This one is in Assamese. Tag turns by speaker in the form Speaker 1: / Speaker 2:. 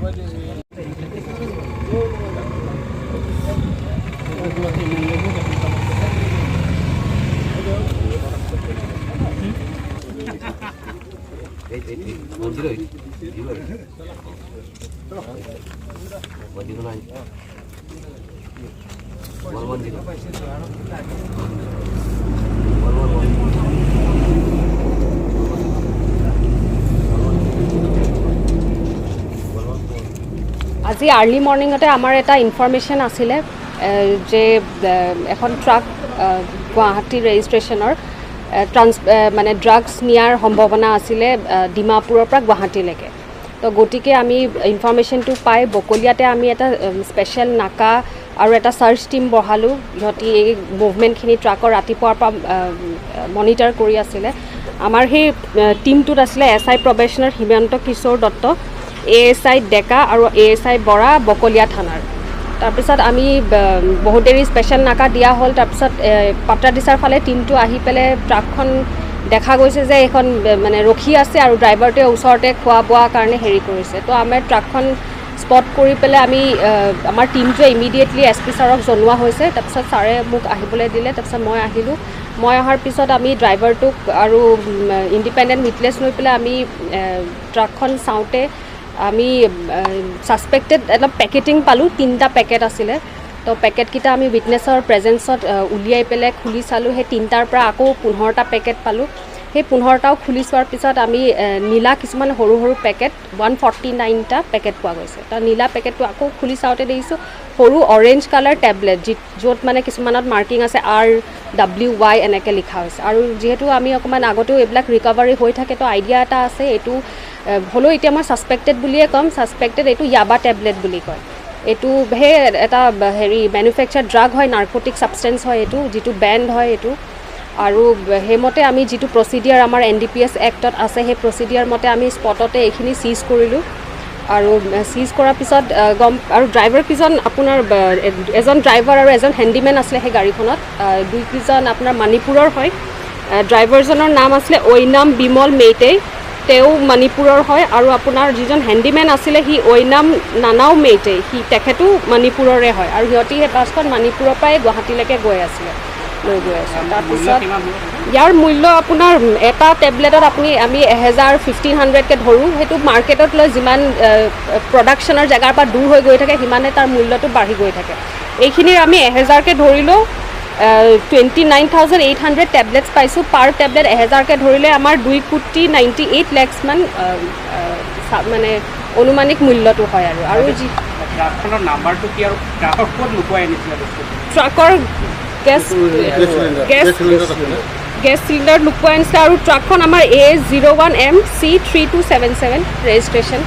Speaker 1: Eight eight eight one zero eight zero eight 109 110 111 114.
Speaker 2: আজি আৰ্লি মৰ্ণিঙতে আমাৰ এটা ইনফৰ্মেশ্যন আছিলে যে এখন ট্ৰাক গুৱাহাটী ৰেজিষ্ট্ৰেশ্যনৰ মানে ড্ৰাগছ নিয়াৰ সম্ভাৱনা আছিলে ডিমাপুৰৰ পৰা গুৱাহাটীলৈকে। তো গতিকে আমি ইনফৰ্মেশ্যনটো পাই বকলিয়াতে আমি এটা স্পেচিয়েল নাকা আৰু এটা চাৰ্চ টীম বহালোঁ। সিহঁতি এই মুভমেণ্টখিনি ট্ৰাকৰ ৰাতিপুৱাৰ পৰা মনিটাৰ কৰি আছিলে। আমাৰ সেই টীমটোত আছিলে এছ I প্ৰবেশ্যনাৰ সীমান্ত কিশোৰ দত্ত, এ এছ I ডেকা আৰু এ এছ I Bora, Bakalia থানাৰ। তাৰপিছত আমি বহুত দেৰি স্পেচিয়েল নাকা দিয়া হ'ল। তাৰপিছত পাত্ৰাদিচাৰ ফালে টীমটো আহি পেলাই ট্ৰাকখন দেখা গৈছে যে এইখন মানে ৰখি আছে আৰু ড্ৰাইভাৰটোৱে ওচৰতে খোৱা বোৱাৰ কাৰণে হেৰি কৰিছে। তো আমাৰ ট্ৰাকখন স্পট কৰি পেলাই আমি আমাৰ টীমটোৱে ইমিডিয়েটলি এছ পি ছাৰক জনোৱা হৈছে। তাৰপিছত ছাৰে মোক আহিবলৈ দিলে। তাৰপিছত মই আহিলোঁ। মই অহাৰ পিছত আমি ড্ৰাইভাৰটোক আৰু ইণ্ডিপেণ্ডেণ্ট উইটনেছ লৈ পেলাই আমি ট্ৰাকখন চাওঁতে আমি ছাছপেক্টেড এটা পেকেটিং পালোঁ। তিনিটা পেকেট আছিলে। তো পেকেটকেইটা আমি উইটনেছৰ প্ৰেজেঞ্চত উলিয়াই পেলাই খুলি চালোঁ। সেই তিনিটাৰ পৰা আকৌ 15টা পেকেট পালোঁ। সেই 15টাও খুলি চোৱাৰ পিছত আমি নীলা কিছুমান সৰু সৰু পেকেট, 149টা পেকেট পোৱা গৈছে। তাৰ নীলা পেকেটটো আকৌ খুলি চাওঁতে দেখিছোঁ সৰু অৰেঞ্জ কালাৰ টেবলেট, য'ত মানে কিছুমানত মাৰ্কিং আছে, আৰ ডাব্লিউ ৱাই এনেকৈ লিখা হৈছে। আৰু যিহেতু আমি অকণমান আগতেও এইবিলাক ৰিকভাৰী হৈ থাকে, তো আইডিয়া এটা আছে। এইটো হ'লেও এতিয়া মই ছাছপেক্টেড বুলিয়ে ক'ম। ছাছপেক্টেড এইটো য়াবা টেবলেট বুলি কয়। এইটো সেই এটা হেৰি মেনুফেকচাৰ ড্ৰাগ হয়, নাৰ্কটিক ছাবষ্টেঞ্চ হয় এইটো, যিটো বেণ্ড হয় এইটো। আৰু সেইমতে আমি যিটো প্ৰচিডিয়াৰ আমাৰ এনডিপিএছ এক্টত আছে, সেই প্ৰচিডিয়াৰ মতে আমি স্পটতে এইখিনি চিজ কৰিলোঁ। আৰু চিজ কৰাৰ পিছত গম আৰু ড্ৰাইভাৰকেইজন আপোনাৰ এজন ড্ৰাইভাৰ আৰু এজন হেণ্ডিমেন আছিলে সেই গাড়ীখনত। দুইকেইজন আপোনাৰ মণিপুৰৰ হয়। ড্ৰাইভাৰজনৰ নাম আছিলে ঐনাম বিমল মেইটেই, তেওঁ মণিপুৰৰ হয়। আৰু আপোনাৰ যিজন হেণ্ডিমেন আছিলে, সি ঐনাম নানাও মেইটেই, তেখেতো মণিপুৰৰে হয়। আৰু সিহঁতি সেই বাছখন মণিপুৰৰ পৰাই গুৱাহাটীলৈকে গৈ আছিলে, লৈ গৈ আছে। তাৰপিছত ইয়াৰ মূল্য আপোনাৰ এটা টেবলেটত আমি 1000, 1500কৈ ধৰোঁ। সেইটো মাৰ্কেটত লৈ যিমান প্ৰডাকশ্যনৰ জেগাৰ পৰা দূৰ হৈ গৈ থাকে, সিমানে তাৰ মূল্যটো বাঢ়ি গৈ থাকে। এইখিনিৰ আমি 1000কৈ ধৰিলেও 29,800 tablets পাইছোঁ। পাৰ টেবলেট 1000কৈ ধৰিলে আমাৰ 2 কোটি 98 লেক্সমান মানে অনুমানিক মূল্যটো হয়। আৰু যি
Speaker 3: ট্ৰাকখনৰ নাম্বাৰটো কি আৰু ট্ৰাকৰ ক'ত লুকুৱাই আনিছিলে বস্তুটো?
Speaker 2: ট্ৰাকৰ গেছ গেছ গেছ চিলিণ্ডাৰ লুকুৱাই আনিছিলে। আৰু ট্ৰাকখন আমাৰ A 01 MC 3277 registration.